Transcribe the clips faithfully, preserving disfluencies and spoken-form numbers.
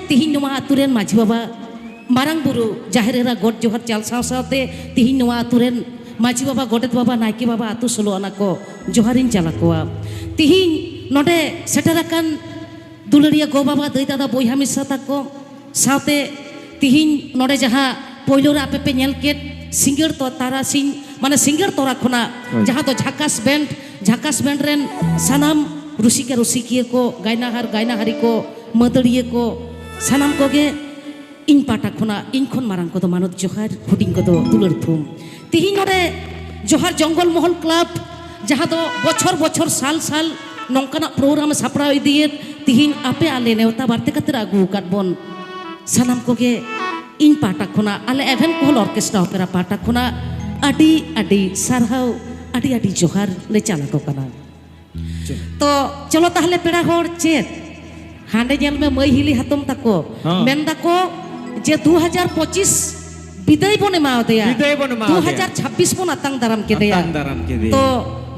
ᱛᱤᱦᱤᱧ ᱱᱚᱣᱟ ᱟᱛᱳ ᱨᱮᱱ ᱢᱟᱹᱡᱷᱤ ᱵᱟᱵᱟ, ᱢᱟᱨᱟᱝ ᱵᱩᱨᱩ, ᱡᱟᱦᱮᱨ ᱮᱨᱟ, ᱜᱚᱰ ᱡᱚᱦᱟᱨ ᱪᱟᱞ ᱥᱟᱶ ᱥᱟᱶᱛᱮ ᱛᱤᱦᱤᱧ ᱱᱚᱣᱟ ᱟᱛᱳ ᱨᱮᱱ ᱢᱟᱹᱡᱷᱤ ᱵᱟᱵᱟ, ᱜᱚᱰᱮᱛ ᱵᱟᱵᱟ, ᱱᱟᱭᱠᱮ ᱵᱟᱵᱟ, ᱟᱛᱳ ᱥᱳᱞᱳ ᱟᱱᱟ ᱠᱚ ᱡᱚᱦᱟᱨᱤᱧ ᱪᱟᱞ ᱟᱠᱚᱣᱟ᱾ ᱛᱤᱦᱤᱧ ᱱᱚᱰᱮ ᱥᱮᱴᱮᱨ ᱟᱠᱟᱱ ᱫᱩᱞᱟᱹᱲᱤᱭᱟᱹ ᱜᱚ ᱵᱟᱵᱟ, ᱫᱟᱹᱭ ᱫᱟᱫᱟ, ᱵᱚᱭᱦᱟ ᱢᱤᱥᱨᱟ ᱛᱟᱠᱚ ᱥᱟᱶᱛᱮ ᱛᱤᱦᱤᱧ ᱱᱚᱰᱮ ᱡᱟᱦᱟᱸ ᱯᱳᱭᱞᱳ ᱨᱮ ᱟᱯᱮ ᱯᱮ ᱧᱮᱞ ᱠᱮᱫ ᱥᱤᱸᱜᱟᱹᱲ ᱛᱚ-, ᱛᱟᱨᱟᱥᱤᱧ, ᱢᱟᱱᱮ ᱥᱤᱸᱜᱟᱹᱲ ᱛᱚᱨᱟ ᱠᱷᱚᱱᱟᱜ ᱦᱳᱭ᱾ ᱡᱟᱦᱟᱸ ᱫᱚ ᱡᱷᱟᱠᱟᱥ ᱵᱮᱱᱰ, ᱡᱷᱟᱠᱟᱥ ᱵᱮᱱᱰ ᱨᱮᱱ ᱥᱟᱱᱟᱢ ᱨᱩᱥᱤᱠᱟ ᱨᱩᱥᱤᱠᱤᱭᱟᱹ ᱠᱚ, ᱜᱟᱭᱱᱟᱦᱟᱨ ᱜᱟᱭᱱᱟᱦᱟᱨᱤ ᱠᱚ, ᱢᱟᱹᱫᱟᱹᱲᱤᱭᱟᱹ ᱠᱚ, ᱥᱟᱱᱟᱢ ᱠᱚᱜᱮ ᱤᱧ ᱯᱟᱦᱴᱟ ᱠᱷᱚᱱᱟᱜ, ᱤᱧ ᱠᱷᱚᱱ ᱢᱟᱨᱟᱝ ᱠᱚᱫᱚ ᱢᱟᱱᱚᱛ ᱡᱚᱦᱟᱨ, ᱦᱩᱰᱤᱧ ᱠᱚᱫᱚ ᱫᱩᱞᱟᱹᱲ ᱛᱷᱩᱢ᱾ ᱛᱤᱦᱤᱧ ᱱᱚᱰᱮ ᱡᱚᱦᱟᱨ ᱡᱚᱝᱜᱚᱞ ᱢᱚᱦᱚᱞ ᱠᱞᱟᱵᱽ, ᱡᱟᱦᱟᱸ ᱫᱚ ᱵᱚᱪᱷᱚᱨ ᱵᱚᱪᱷᱚᱨ ᱥᱟᱞ ᱥᱟᱞ ᱱᱚᱝᱠᱟᱱᱟᱜ ᱯᱨᱳᱜᱨᱟᱢ ᱮ ᱥᱟᱯᱲᱟᱣ ᱤᱫᱤᱭᱮᱫ, ᱛᱤᱦᱤᱧ ᱟᱯᱮ ᱟᱞᱮ ᱱᱮᱣᱛᱟ ᱵᱟᱨᱛᱮ ᱠᱟᱛᱮ ᱟᱹᱜᱩ ᱟᱠᱟᱫ ᱵᱚᱱ, ᱥᱟᱱᱟᱢ ᱠᱚᱜᱮ ᱤᱧ ᱯᱟᱦᱴᱟ ᱠᱷᱚᱱᱟᱜ, ᱟᱞᱮ ᱮᱵᱷᱮᱱ ᱠᱚᱦᱚᱞ ᱚᱨᱠᱮᱥᱴᱨᱟ ᱚᱯᱮᱨᱟ ᱯᱟᱦᱴᱟ ᱠᱷᱚᱱᱟᱜ ᱟᱹᱰᱤ ᱟᱹᱰᱤ ᱥᱟᱨᱦᱟᱣ, ᱟᱹᱰᱤ ᱟᱹᱰᱤ ᱡᱚᱦᱟᱨ ᱞᱮ ᱪᱟᱞ ᱟᱠᱚ ᱠᱟᱱᱟ᱾ ᱛᱚ ᱪᱚᱞᱚ ᱛᱟᱦᱞᱮ ᱯᱮᱲᱟ ᱦᱚᱲ, ᱪᱮᱫ ᱦᱟᱸᱰᱮ ᱧᱮᱞ ᱢᱮ, ᱢᱟᱹᱭ ᱦᱤᱞᱤ ᱦᱟᱛᱚᱢ ᱛᱟᱠᱚ ᱦᱚᱸ᱾ ᱢᱮᱱ ᱫᱟᱠᱚ ᱡᱮ ᱫᱩ ᱦᱟᱡᱟᱨ ᱯᱚᱸᱪᱤᱥ ᱵᱤᱫᱟᱹᱭ ᱵᱚᱱ ᱮᱢᱟᱣᱟᱫᱮᱭᱟ, ᱵᱤᱫᱟᱹᱭ ᱵᱚᱱ ᱮᱢᱟᱣᱟᱫᱮᱭᱟ᱾ ᱫᱩ ᱦᱟᱡᱟᱨ ᱪᱷᱟᱵᱵᱤᱥ ᱵᱚᱱ ᱟᱛᱟᱝ ᱫᱟᱨᱟᱢ ᱠᱮᱫᱮᱭᱟ᱾ ᱟᱛᱟᱝ ᱫᱟᱨᱟᱢ ᱠᱮᱫᱮᱭᱟ᱾ ᱛᱚ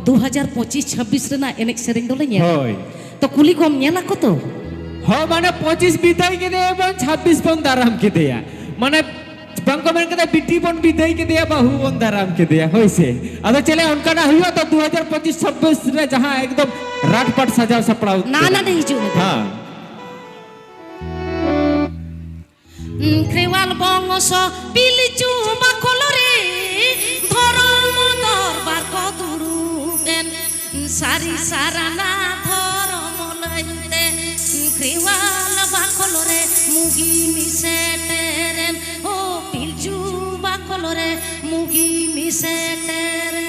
ᱫᱩ ᱦᱟᱡᱟᱨ ᱯᱚᱸᱪᱤᱥ ᱪᱷᱟᱵᱵᱤᱥ ᱨᱮᱱᱟᱜ ᱮᱱᱮᱡ ᱥᱮᱨᱮᱧ ᱫᱚᱞᱮ ᱧᱮᱞᱟ᱾ ᱦᱳᱭ᱾ ᱛᱚ ᱠᱩᱞᱤ ᱠᱚᱢ ᱧᱮᱞ ᱟᱠᱚ ᱛᱚ? ᱦᱚᱸ, ᱢᱟᱱᱮ ᱯᱚᱸᱪᱤᱥ ᱵᱤᱫᱟᱹᱭ ᱠᱮᱫᱮᱭᱟ ᱵᱚᱱ, ᱪᱷᱟᱵᱵᱤᱥ ᱵᱚᱱ ᱫᱟᱨᱟᱢ ᱠᱮᱫᱮᱭᱟ᱾ ᱢᱟᱱᱮ ᱵᱟᱝ ᱠᱚ ᱢᱮᱱ ᱠᱮᱫᱟ, ᱵᱤᱴᱤ ᱵᱚᱱ ᱵᱤᱫᱟᱹᱭ ᱠᱮᱫᱮᱭᱟ, ᱵᱟᱹᱦᱩ ᱵᱚᱱ ᱫᱟᱨᱟᱢ ᱠᱮᱫᱮᱭᱟ, ᱦᱳᱭ ᱥᱮ? ᱟᱫᱚ ᱪᱮᱞᱮ ᱚᱱᱠᱟᱱᱟᱜ ᱦᱩᱭᱩᱜᱼᱟ ᱛᱚ ᱫᱩ ᱦᱟᱡᱟᱨ ᱯᱚᱸᱪᱤᱥ ᱪᱷᱟᱵᱵᱤᱥ ᱨᱮ ᱡᱟᱦᱟᱸ ᱮᱠᱫᱚᱢ ᱨᱟᱴᱯᱟᱴ ᱥᱟᱡᱟᱣ ᱥᱟᱯᱲᱟᱣ ᱱᱟ, ᱱᱟ, ᱠᱮᱫᱟ᱾ ᱱᱟ, ᱦᱤᱡᱩᱜ ᱢᱮ᱾ ᱦᱮᱸ᱾ ᱠᱷᱮᱨᱣᱟᱞ ᱵᱚᱝᱥᱚ ᱯᱤᱞᱪᱩ ᱵᱟᱠᱷᱳᱞ ᱨᱮ ᱫᱷᱚᱨᱚᱢ ᱫᱚᱨᱵᱟᱨ ᱠᱚ ᱫᱩᱲᱩᱵ ᱮᱱ, ᱥᱟᱹᱨᱤ ᱥᱟᱨᱱᱟ ᱫᱷᱚᱨᱚᱢ ᱞᱟᱹᱭᱛᱮ ᱠᱷᱮᱨᱣᱟᱞ ᱵᱟᱠᱷᱳᱞ ᱨᱮ ᱢᱩᱜᱤ ᱢᱤᱥᱮᱴᱮᱨ ᱮᱱ, ᱳ ᱯᱤᱞᱪᱩ ᱵᱟᱠᱷᱳᱞ ᱨᱮ ᱢᱩᱜᱤ ᱢᱤᱥᱮᱴᱮᱨ ᱮᱱ᱾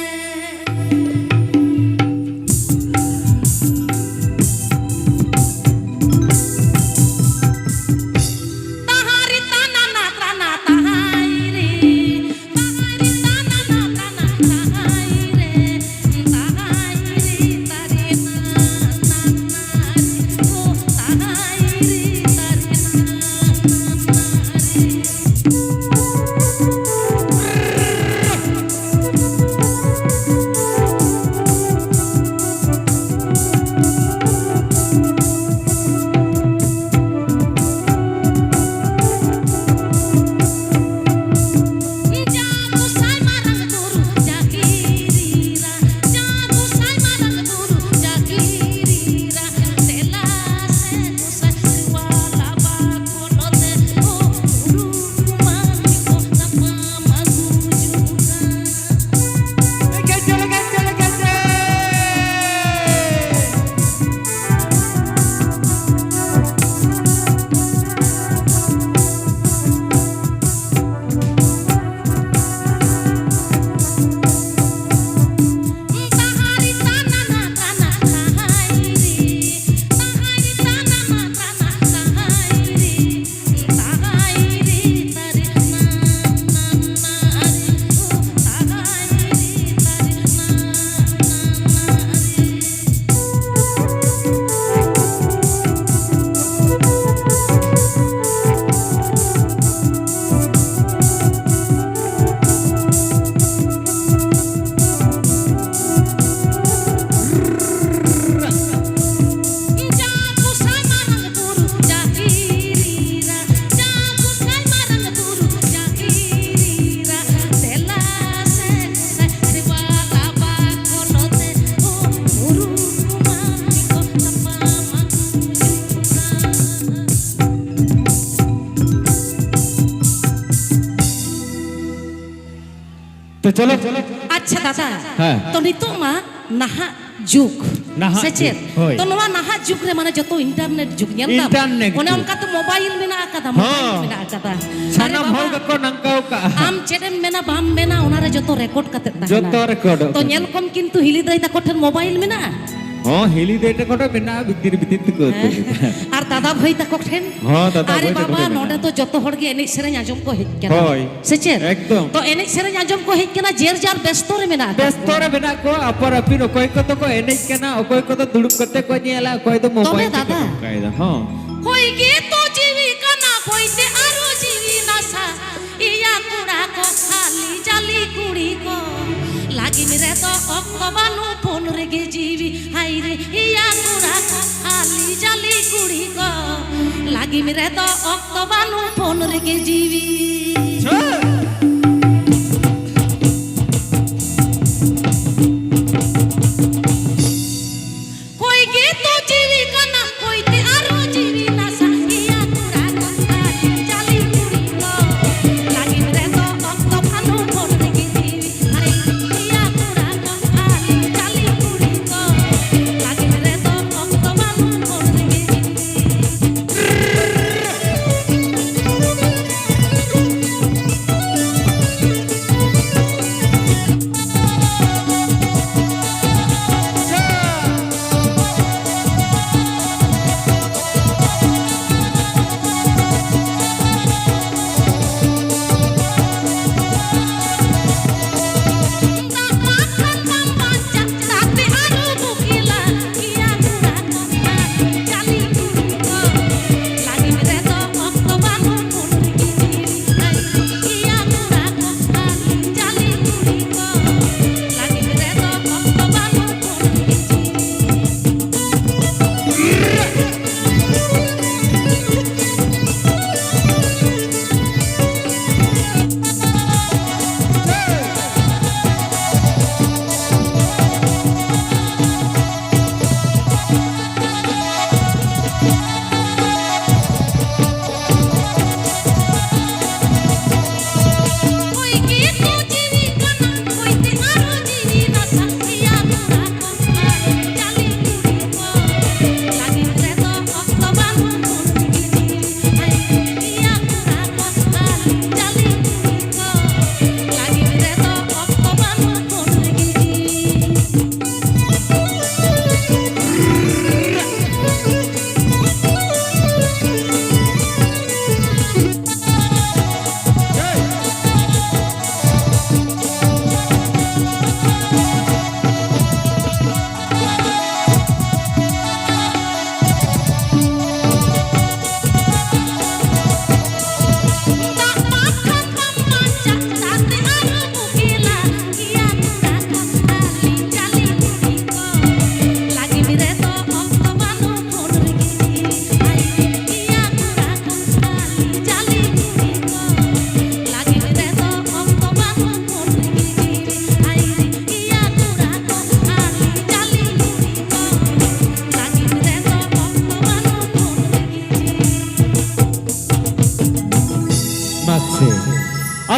ᱪᱚᱞᱚ᱾ ᱟᱪᱪᱷᱟ ᱫᱟᱫᱟ, ᱦᱮᱸ᱾ ᱛᱚ ᱱᱤᱛᱚᱜ ᱢᱟ ᱱᱟᱦᱟᱜ ᱡᱩᱜᱽ, ᱱᱟᱦᱟᱜ ᱥᱮ ᱪᱮᱫ? ᱡᱩᱜᱽ, ᱦᱳᱭ᱾ ᱛᱚ ᱱᱚᱣᱟ ᱱᱟᱦᱟᱜ ᱡᱩᱜᱽ ᱨᱮ ᱢᱟᱱᱮ ᱡᱚᱛᱚ internet ᱡᱩᱜᱽ, ᱧᱮᱞ ᱫᱟᱢ? Internet ᱚᱱᱮ ᱡᱩᱜᱽ᱾ ᱚᱱᱠᱟ ᱛᱚ mobile ᱢᱮᱱᱟᱜ ᱟᱠᱟᱫᱟ, mobile ᱦᱚᱸ᱾ ᱢᱮᱱᱟᱜ ᱟᱠᱟᱫᱟ᱾ ᱥᱟᱱᱟᱢ ᱟᱨᱮ ᱦᱚᱲ ᱵᱟᱵᱟ, ᱜᱮᱠᱚ ᱱᱚᱝᱠᱟᱣ ᱠᱟᱜᱼᱟ᱾ ᱟᱢ ᱪᱮᱫ ᱮᱢ ᱢᱮᱱᱟ ᱵᱟᱢ ᱢᱮᱱᱟ, ᱚᱱᱟ ᱨᱮ ᱡᱚᱛᱚ record ᱠᱟᱛᱮ ᱛᱟᱦᱮᱱᱟ᱾ ᱡᱚᱛᱚ record ᱚᱜ ᱛᱚ ᱠᱟᱱᱟ᱾ ᱧᱮᱞ ᱠᱚᱢ, ᱠᱤᱱᱛᱩ ᱦᱤᱞᱤ ᱫᱟᱹᱭ ᱛᱟᱠᱚ ᱴᱷᱮᱱ mobile ᱢᱮᱱᱟᱜᱼᱟ᱾ ᱦᱚᱸ, ᱦᱤᱞᱤ ᱫᱟᱹᱭ ᱛᱟᱠᱚ ᱴᱷᱮᱱ ᱢᱮᱱᱟᱜᱼᱟ, ᱵᱷᱤᱛᱤᱨ ᱵᱷᱤᱛᱤᱨ ᱛᱮᱠᱚ ᱟᱹᱜᱩ ᱦᱮᱸ᱾ ᱠᱟᱜᱼᱟ᱾ ᱟᱨ ᱫᱟᱫᱟ ᱵᱷᱟᱹᱭ ᱛᱟᱠᱚ ᱴᱷᱮᱱ? ᱦᱚᱸ, ᱫᱟᱫᱟ ᱟᱨᱮ ᱵᱷᱟᱹᱭ ᱛᱟᱠᱚ ᱵᱟᱵᱟ, ᱴᱷᱮᱱ ᱱᱚᱰᱮ ᱢᱮᱱᱟᱜᱼᱟ᱾ ᱫᱚ ᱡᱚᱛᱚ ᱦᱚᱲ ᱜᱮ ᱮᱱᱮᱡ ᱥᱮᱨᱮᱧ ᱟᱸᱡᱚᱢ ᱠᱚ ᱦᱮᱡ ᱠᱟᱱᱟ᱾ ᱦᱳᱭ᱾ ᱥᱮ ᱪᱮᱫ? ᱮᱠᱫᱚᱢ᱾ ᱛᱚ ᱮᱱᱮᱡ ᱥᱮᱨᱮᱧ ᱟᱸᱡᱚᱢ ᱠᱚ ᱦᱮᱡ ᱠᱟᱱᱟ, ᱡᱮᱨ ᱡᱟᱨ ᱵᱮᱥᱛᱚ ᱨᱮ ᱢᱮᱱᱟᱜ ᱟᱠᱟᱫ ᱵᱮᱥᱛᱚ ᱠᱚᱣᱟ᱾ ᱨᱮ ᱢᱮᱱᱟᱜ ᱠᱚᱣᱟ, ᱟᱯᱟᱱ ᱟᱹᱯᱤᱱ ᱚᱠᱚᱭ ᱠᱚᱫᱚ ᱠᱚ ᱮᱱᱮᱡ ᱠᱟᱱᱟ, ᱚᱠᱚᱭ ᱠᱚᱫᱚ ᱫᱩᱲᱩᱵ ᱠᱟᱛᱮ ᱠᱚ ᱧᱮᱞᱟ, ᱚᱠᱚᱭ ᱫᱚ ᱛᱚᱵᱮ mobile ᱛᱮᱠᱚ ᱫᱟᱫᱟ, ᱱᱚᱝᱠᱟᱭᱮᱫᱟ᱾ ᱦᱚᱸ᱾ ᱦᱚᱭ ᱜᱮ ᱛᱚ ᱡᱤᱣᱤ ᱠᱟᱱᱟ, ᱦᱚᱭ ᱛᱮ ᱟᱨᱚ ᱡᱤᱣᱤ ᱱᱟᱥᱟ᱾ ᱤᱭᱟ ᱠᱚᱲᱟ ᱠᱚ, ᱦᱟᱞᱤ ᱡᱟᱞᱤ ᱠᱩᱲᱤ ᱠᱚ, ᱞᱟᱹᱜᱤᱫ ᱨᱮᱫᱚ ᱚᱠᱛᱚ ᱵᱟᱹᱱᱩᱜ ᱯᱷᱳᱱ ᱨᱮᱜᱮ ᱡᱤᱣᱤ᱾ ᱦᱟᱭ ᱨᱮ ᱤᱭᱟ ᱠᱚᱲᱟ ᱠᱚ, ᱦᱟᱞᱤ ᱡᱟᱞᱤ ᱠᱩᱲᱤ ᱠᱚ, ᱞᱟᱹᱜᱤᱫ ᱨᱮᱫᱚ ᱚᱠᱛᱚ ᱵᱟᱹᱱᱩᱜ ᱯᱷᱳᱱ ᱨᱮᱜᱮ ᱡᱤᱣᱤ᱾ ᱚᱠᱚᱭ ᱜᱮ ᱛᱚ ᱡᱤᱣᱤ ᱠᱟᱱᱟ, ᱚᱠᱚᱭ ᱛᱮ ᱟᱨᱚ ᱡᱤᱣᱤ ᱱᱟᱥᱟ ᱤᱭᱟ ᱠᱚᱲᱟ ᱠᱚ, ᱟᱨ ᱡᱟᱞᱤ ᱠᱩᱲᱤ ᱠᱚ, ᱞᱟᱹᱜᱤᱫ ᱨᱮᱫᱚ ᱚᱠᱛᱚ ᱵᱟᱹᱱᱩᱜ ᱯᱷᱳᱱ ᱨᱮᱜᱮ ᱡᱤᱣᱤ᱾ ᱟᱨᱮ ᱤᱭᱟ ᱠᱚᱲᱟ ᱠᱚ, ᱟᱨ ᱡᱟᱞᱤ ᱠᱩᱲᱤ ᱠᱚ, ᱞᱟᱹᱜᱤᱫ ᱨᱮᱫᱚ ᱚᱠᱛᱚ ᱵᱟᱹᱱᱩᱜ ᱯᱷᱳᱱ ᱨᱮᱜᱮ ᱡᱤᱣᱤ᱾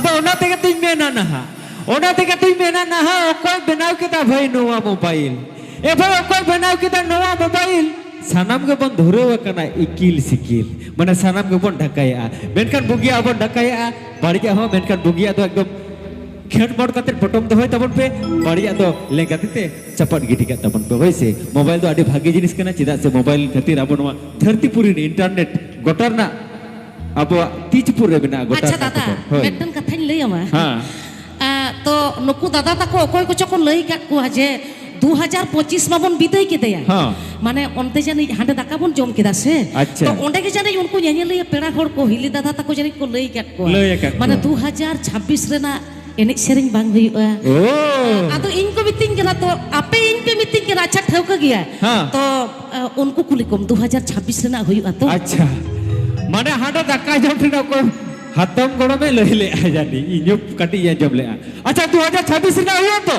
ᱟᱫᱚ ᱚᱱᱟ ᱛᱮᱜᱮ ᱛᱤᱧ ᱢᱮᱱᱟ ᱱᱟᱦᱟᱜ, ᱚᱱᱟ ᱛᱮᱜᱮ ᱛᱤᱧ ᱢᱮᱱᱟ ᱱᱟᱦᱟᱜ, ᱚᱠᱚᱭ ᱵᱮᱱᱟᱣ ᱠᱮᱫᱟ ᱵᱷᱟᱹᱭ ᱱᱚᱣᱟ ᱢᱳᱵᱟᱭᱤᱞ? ᱮ ᱵᱷᱟᱹᱭ, ᱚᱠᱚᱭ ᱵᱮᱱᱟᱣ ᱠᱮᱫᱟ ᱱᱚᱣᱟ ᱢᱳᱵᱟᱭᱤᱞ? ᱥᱟᱱᱟᱢ ᱜᱮᱵᱚᱱ ᱫᱷᱩᱨᱟᱹᱣ ᱟᱠᱟᱱᱟ ᱤᱠᱤᱞ ᱥᱤᱠᱤᱞ, ᱢᱟᱱᱮ ᱥᱟᱱᱟᱢ ᱜᱮᱵᱚᱱ ᱰᱷᱟᱠᱟᱭᱮᱜᱼᱟ᱾ ᱢᱮᱱᱠᱷᱟᱱ ᱵᱩᱜᱤᱭᱟᱜ ᱵᱚᱱ ᱰᱷᱟᱠᱟᱭᱮᱜᱼᱟ, ᱵᱟᱹᱲᱤᱡᱟᱜ ᱦᱚᱸ, ᱢᱮᱱᱠᱷᱟᱱ ᱵᱩᱜᱤᱭᱟᱜ ᱫᱚ ᱮᱠᱫᱚᱢ ᱠᱷᱮᱸᱰ ᱢᱚᱴ ᱠᱟᱛᱮ ᱯᱚᱴᱚᱢ ᱫᱚᱦᱚᱭ ᱛᱟᱵᱚᱱ ᱯᱮ, ᱵᱟᱹᱲᱤᱡᱟᱜ ᱫᱚ ᱞᱮᱸᱜᱟ ᱛᱤ ᱛᱮ ᱪᱟᱯᱟᱫ ᱜᱤᱰᱤ ᱠᱟᱜ ᱛᱟᱵᱚᱱ ᱯᱮ, ᱦᱳᱭ ᱥᱮ᱾ ᱢᱳᱵᱟᱭᱤᱞ ᱫᱚ ᱟᱹᱰᱤ ᱵᱷᱟᱜᱮ ᱡᱤᱱᱤᱥ ᱠᱟᱱᱟ, ᱪᱮᱫᱟᱜ ᱥᱮ ᱢᱳᱵᱟᱭᱤᱞ ᱠᱷᱟᱹᱛᱤᱨ ᱟᱵᱚ ᱱᱚᱣᱟ ᱫᱷᱟᱹᱨᱛᱤ ᱯᱩᱨᱤ ᱨᱮ internet ᱜᱚᱴᱟ ᱨᱮᱱᱟᱜ ᱟᱵᱚᱣᱟᱜ ᱛᱤ ᱪᱩᱯᱩᱫ ᱨᱮ ᱢᱮᱱᱟᱜᱼᱟ, ᱜᱚᱴᱟ ᱟᱪᱪᱷᱟ ᱨᱮᱱᱟᱜ ᱫᱟᱫᱟ, ᱠᱷᱚᱵᱚᱨ᱾ ᱦᱳᱭ᱾ ᱢᱤᱫᱴᱟᱝ ᱠᱟᱛᱷᱟᱧ ᱞᱟᱹᱭ ᱟᱢᱟ᱾ ᱦᱮᱸ᱾ ᱟ, ᱛᱚ ᱱᱩᱠᱩ ᱫᱟᱫᱟ ᱛᱟᱠᱚ ᱚᱠᱚᱭ ᱠᱚᱪᱚ ᱠᱚ ᱞᱟᱹᱭ ᱠᱟᱫ ᱠᱚᱣᱟ ᱡᱮ ᱫᱩ ᱦᱟᱡᱟᱨ ᱯᱚᱸᱪᱤᱥ ᱢᱟᱵᱚᱱ ᱵᱤᱫᱟᱹᱭ ᱠᱮᱫᱮᱭᱟ᱾ ᱦᱮᱸ᱾ ᱢᱟᱱᱮ ᱚᱱᱛᱮ ᱡᱟᱹᱱᱤᱡ ᱦᱟᱸᱰᱮ ᱫᱟᱠᱟ ᱵᱚᱱ ᱡᱚᱢ ᱠᱮᱫᱟ ᱥᱮ? ᱟᱪᱪᱷᱟ᱾ ᱛᱚ ᱚᱸᱰᱮ ᱜᱮ ᱡᱟᱹᱱᱤᱡ ᱩᱱᱠᱩ ᱧᱮᱧᱮᱞᱤᱭᱟᱹ ᱯᱮᱲᱟ ᱦᱚᱲ ᱠᱚ ᱦᱤᱞᱤ ᱫᱟᱫᱟ ᱛᱟᱠᱚ ᱡᱟᱹᱱᱤᱡ ᱠᱚ ᱞᱟᱹᱭ ᱠᱟᱫ ᱠᱚᱣᱟ᱾ ᱞᱟᱹᱭ ᱟᱠᱟᱫ ᱢᱟᱱᱮ ᱠᱚᱣᱟ᱾ ᱫᱩ ᱦᱟᱡᱟᱨ ᱪᱷᱟᱵᱵᱤᱥ ᱨᱮᱱᱟᱜ ᱮᱱᱮᱡ ᱥᱮᱨᱮᱧ ᱵᱟᱝ ᱦᱩᱭᱩᱜᱼᱟ᱾ ᱳ᱾ ᱟᱫᱚ ᱤᱧ ᱠᱚ ᱢᱤᱛᱟᱹᱧ ᱠᱟᱱᱟ, ᱛᱚ ᱟᱯᱮ ᱤᱧ ᱯᱮ ᱢᱤᱛᱟᱹᱧ ᱠᱟᱱᱟ, ᱟᱪᱪᱷᱟ ᱴᱷᱟᱹᱣᱠᱟᱹ ᱜᱮᱭᱟ᱾ ᱦᱮᱸ᱾ ᱛᱚ, ᱟ, ᱩᱱᱠᱩ ᱠᱩᱞᱤ ᱠᱚᱢ, ᱫᱩ ᱦᱟᱡᱟᱨ ᱪᱷᱟᱵᱵᱤᱥ ᱨᱮᱱᱟᱜ ᱦᱩᱭᱩᱜᱼᱟ ᱛᱚ? ᱟᱪᱪᱷᱟ, ᱢᱟᱱᱮ ᱦᱟᱸᱰᱮ ᱫᱟᱠᱟ ᱡᱚᱢ ᱴᱷᱮᱱ ᱚᱠᱚᱭ ᱦᱟᱛᱚᱢ ᱜᱚᱲᱚᱢᱮ ᱞᱟᱹᱭ ᱞᱮᱜᱼᱟ ᱡᱟᱹᱱᱤᱡ, ᱤᱧ ᱦᱚᱸ ᱠᱟᱹᱴᱤᱡ ᱤᱧ ᱟᱸᱡᱚᱢ ᱞᱮᱜᱼᱟ᱾ ᱟᱪᱪᱷᱟ, ᱫᱩ ᱦᱟᱡᱟᱨ ᱪᱷᱟᱵᱵᱤᱥ ᱨᱮᱱᱟᱜ ᱦᱩᱭᱩᱜᱼᱟ ᱛᱚ?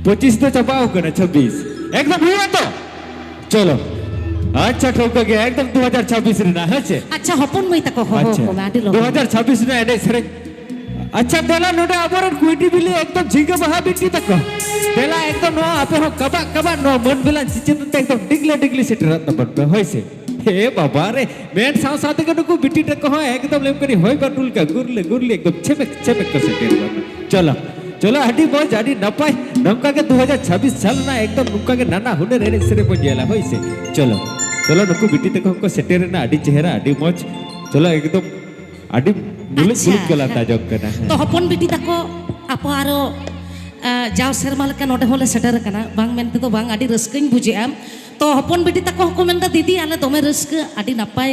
ᱯᱚᱸᱪᱤᱥ ᱫᱚ ᱪᱟᱵᱟᱣ ᱠᱟᱱᱟ, ᱪᱷᱟᱵᱵᱤᱥ ᱮᱠᱫᱚᱢ ᱦᱩᱭᱩᱜᱼᱟ ᱛᱚ? ᱪᱚᱞᱚ, ᱟᱪᱪᱷᱟ, ᱴᱷᱟᱹᱣᱠᱟᱹ ᱜᱮ, ᱮᱠᱫᱚᱢ ᱫᱩ ᱦᱟᱡᱟᱨ ᱪᱷᱟᱵᱵᱤᱥ ᱨᱮᱱᱟᱜ, ᱦᱮᱸ ᱪᱮ? ᱟᱪᱪᱷᱟ, ᱦᱚᱯᱚᱱ ᱢᱟᱹᱭ ᱛᱟᱠᱚ ᱦᱚᱦᱚ ᱟᱪᱪᱷᱟ, ᱠᱚᱢᱮ, ᱟᱹᱰᱤ ᱞᱚᱜᱚᱱ᱾ ᱫᱩ ᱦᱟᱡᱟᱨ ᱪᱷᱟᱵᱵᱤᱥ ᱨᱮᱱᱟᱜ ᱮᱱᱮᱡ ᱥᱮᱨᱮᱧ᱾ ᱟᱪᱪᱷᱟ, ᱫᱮᱞᱟ ᱱᱚᱰᱮ ᱟᱵᱚᱨᱮᱱ ᱠᱩᱭᱴᱤ ᱵᱤᱞᱤ ᱮᱠᱫᱚᱢ ᱡᱷᱤᱸᱜᱟᱹ ᱵᱟᱦᱟ ᱵᱤᱴᱤ ᱛᱟᱠᱚ᱾ ᱫᱮᱞᱟ ᱮᱠᱫᱚᱢ ᱱᱚᱣᱟ ᱟᱯᱮ ᱦᱚᱸ ᱠᱟᱵᱟᱜ ᱠᱟᱵᱟᱜ ᱱᱚᱣᱟ ᱢᱟᱹᱱ ᱵᱮᱞᱟᱱ ᱪᱤᱪᱟᱹᱫ ᱛᱮ ᱮᱠᱫᱚᱢ ᱰᱤᱜᱽᱞᱟᱹ ᱰᱤᱜᱽᱞᱤ ᱥᱮᱴᱮᱨᱚᱜ ᱛᱟᱵᱚᱱ ᱯᱮ, ᱦᱳᱭ ᱥᱮ? ᱦᱮ ᱵᱟᱵᱟ ᱨᱮ, ᱢᱮᱱ ᱥᱟᱶ ᱥᱟᱶ ᱛᱮᱜᱮ ᱱᱩᱠᱩ ᱵᱤᱴᱤ ᱛᱟᱠᱚ ᱦᱚᱸ ᱮᱠᱫᱚᱢ ᱞᱮᱢ ᱠᱟᱹᱱᱤ ᱦᱚᱭ ᱵᱟᱨᱰᱩ ᱞᱮᱠᱟ ᱜᱩᱨᱞᱮ ᱜᱩᱨᱞᱮ ᱮᱠᱫᱚᱢ ᱪᱷᱮᱢᱮᱠ ᱪᱷᱮᱢᱮᱠ ᱠᱚ ᱥᱮᱴᱮᱨ ᱜᱚᱫ ᱱᱟ᱾ ᱪᱚᱞᱚ, ᱪᱚᱞᱚ, ᱟᱹᱰᱤ ᱢᱚᱡᱽ, ᱟᱹᱰᱤ ᱱᱟᱯᱟᱭ᱾ ᱱᱚᱝᱠᱟ ᱜᱮ ᱫᱩ ᱦᱟᱡᱟᱨ ᱪᱷᱟᱵᱵᱤᱥ ᱥᱟᱞ ᱨᱮᱱᱟᱜ ᱮᱠᱫᱚᱢ ᱱᱚᱝᱠᱟ ᱜᱮ ᱱᱟᱱᱟ ᱦᱩᱱᱟᱹᱨ ᱮᱱᱮᱡ ᱥᱮᱨᱮᱧ ᱵᱚᱱ ᱧᱮᱞᱟ, ᱦᱳᱭ ᱥᱮ? ᱪᱚᱞᱚ, ᱪᱚᱞᱚ, ᱱᱩᱠᱩ ᱵᱤᱴᱤ ᱛᱟᱠᱚ ᱦᱚᱸᱠᱚ ᱥᱮᱴᱮᱨ ᱮᱱᱟ, ᱟᱹᱰᱤ ᱪᱮᱦᱨᱟ, ᱟᱹᱰᱤ ᱢᱚᱡᱽ᱾ ᱪᱚᱞᱚ, ᱮᱠᱫᱚᱢ ᱟᱹᱰᱤ ᱢᱩᱞᱩᱡ ᱟᱪᱪᱷᱟ, ᱢᱩᱞᱩᱡ ᱠᱚ ᱞᱟᱸᱫᱟ ᱦᱮᱸ᱾ ᱡᱚᱝ ᱠᱟᱱᱟ, ᱦᱮᱸ᱾ ᱛᱚ, ᱦᱚᱯᱚᱱ ᱵᱤᱴᱤ ᱛᱟᱠᱚ, ᱟᱯᱚ ᱟᱨᱚ, ᱟ, ᱡᱟᱣ ᱥᱮᱨᱢᱟ ᱞᱮᱠᱟ ᱱᱚᱰᱮ ᱦᱚᱸᱞᱮ ᱥᱮᱴᱮᱨ ᱟᱠᱟᱱᱟ, ᱵᱟᱝ ᱢᱮᱱᱛᱮ ᱫᱚ ᱵᱟᱝ, ᱟᱹᱰᱤ ᱨᱟᱹᱥᱠᱟᱹᱧ ᱵᱩᱡᱮᱜᱼᱟ᱾ ᱛᱚ, ᱦᱚᱯᱚᱱ ᱵᱤᱴᱤ ᱛᱟᱠᱚ ᱦᱚᱸᱠᱚ ᱢᱮᱱᱫᱟ, "ᱫᱤᱫᱤ, ᱟᱞᱮ ᱫᱚᱢᱮ ᱨᱟᱹᱥᱠᱟᱹ, ᱟᱹᱰᱤ ᱱᱟᱯᱟᱭ,